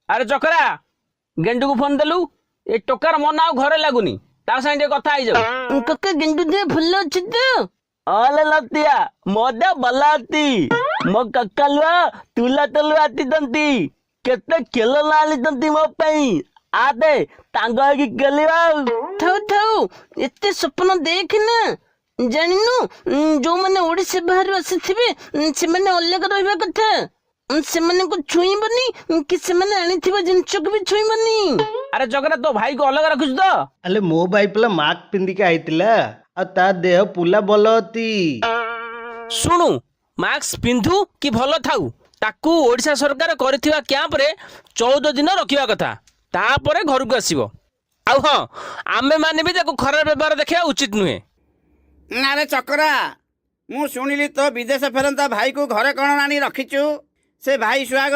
ଆରେ ଚକରା, ଗେଣ୍ଡୁକୁ ଫୋନ ଦେଲୁ। ଏ ଟୋକାର ମନ ଆଉ ଘରେ ଲାଗୁନି, ତା ସାଙ୍ଗେ ଟିକେ କଥା ହେଇଯାଉ। କକା, ଗେଣ୍ଡୁ ଦେହ ଭଲ ଅଛି ତ? ଅଲେ ଲତିଆ, ମୋ ଦେହ ଭଲ ଅଛି। ମୋ କକାଲୁଆ ତୁଲା ତଲୁ ଆଟିଛନ୍ତି, କେତେ ଖେଳନା ଆଣିଛନ୍ତି ମୋ ପାଇଁ। ଆଦେ ସାଙ୍ଗ ହେଇକି ଖେଳିବା ଆଉ। ଥାଉ ଥାଉ, ଏତେ ସ୍ୱପ୍ନ ଦେଖନା। ଜାଣିନୁ, ଯୋଉମାନେ ଓଡିଶା ବାହାରୁ ଆସିଥିବେ, ସେମାନେ ଅଲଗା ରହିବା କଥା। ସେମାନଙ୍କୁ ଛୁଇଁବନି କି ସେମାନେ ଆଣିଥିବା ଜିନିଷକୁ ବି ଛୁଇଁବନି। ଆରେ ଚକରା, ତୋ ଭାଇକୁ ଅଲଗା ରଖିଛୁ ତ? ଆଲେ, ମୋ ଭାଇ ପିଲା ମାସ୍କ ପିନ୍ଧିକି ଆଇଥିଲା ଆଉ ତା ଦେହ ପୁଲା ଭଲ ଅଛି। ଶୁଣୁ, ମାସ୍କ ପିନ୍ଧୁ କି ଭଲ ଥାଉ, ତାକୁ ଓଡ଼ିଶା ସରକାର କରିଥିବା କ୍ୟାମ୍ପରେ 14 ଦିନ ରଖିବା କଥା, ତାପରେ ଘରକୁ ଆସିବ। ଆଉ ହଁ, ଆମେମାନେ ବି ତାକୁ ଖରାପ ବ୍ୟବହାର ଦେଖିବା ଉଚିତ ନୁହେଁ। ଆରେ ଚକରା, ମୁଁ ଶୁଣିଲି ତୋ ବିଦେଶ ଫେରନ୍ତା ଭାଇକୁ ଘରେ କ'ଣ ଆଣି ରଖିଛୁ? ସେ ଭାଇ ସୁଆଗ